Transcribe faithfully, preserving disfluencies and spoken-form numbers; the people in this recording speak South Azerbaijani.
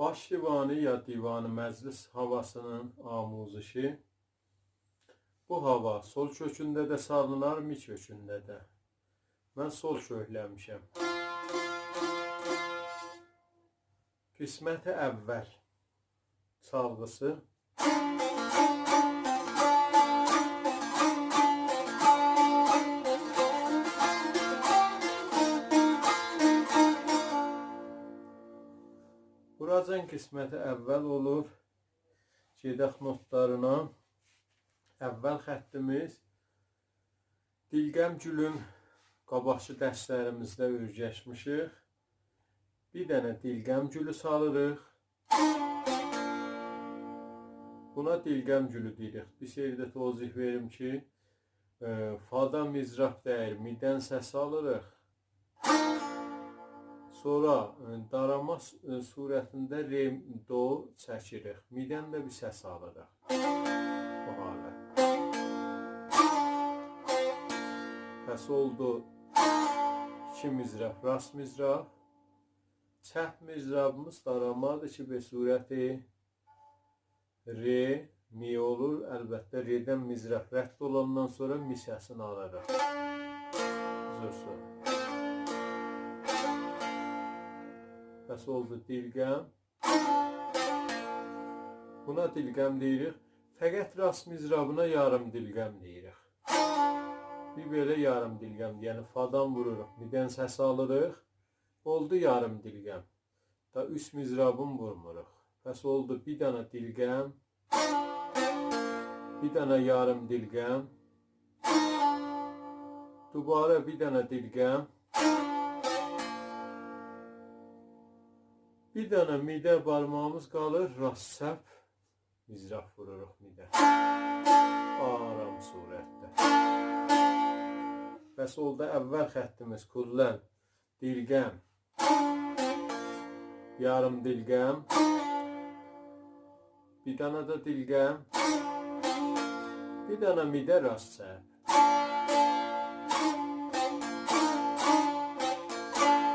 باش دیوانی یا دیوان مجلس هاواسینین آموزشی. بو هاوا سل کؤکونده ده سالینار، می کؤکونده ده. من سل کؤکله‌میشم. قسمت اول چالغیسی. بوراجان قسمت اول اولور. گئدک نوتلارینا. اول خطیمیز. دیلغم گولون قاباقکی درسلریمیزده اؤیرشمیشیک. بیر دنه دیلغم گولو چالیریق. بونا دیلغم گولو دئییریک. بیر سری ده توضیح وئریم کی، ائ، فادا مضراب دَییر، می‌دن سس آلیریق. سونرا، ائ، داراما ص-، ائ، صورتینده ر، دو چکیریک. می‌دن ده بیر سس آلیریق. بو حالت. پس اولدو ایکی مضراب، راست مضراب. چپ مضرابیمیز دارامادیر کی، به صورت ر، می اولور. البته، ر‌دن مضراب رد اولاندان سونرا می سسینی آلیریق. زور سونرا. پس اولدو دیلغم. بونا دیلغم دئییریک. فقط راست مضرابینا یاریم دیلغم دئییریک. بیر بئله یاریم دیلغم، یعنی فادان ووروروق، می‌دن سس آلیریق. اولدو یاریم دیلغم. دا اوست مضرابین وورموروق. پس اولدو بیر دنه دیلغم، بیر دنه یاریم دیلغم، دوباره بیر دنه دیلغم، بیر دنه می‌ده بارماغیمیز قالیر، راست چپ مضراب ووروروق می‌ده. آرام صورتده. پس اولدو اول خطیمیز کلاً دیلغم، یاریم دیلغم، بیر دنه ده دیلغم، بیر دنه می‌ده راست چپ.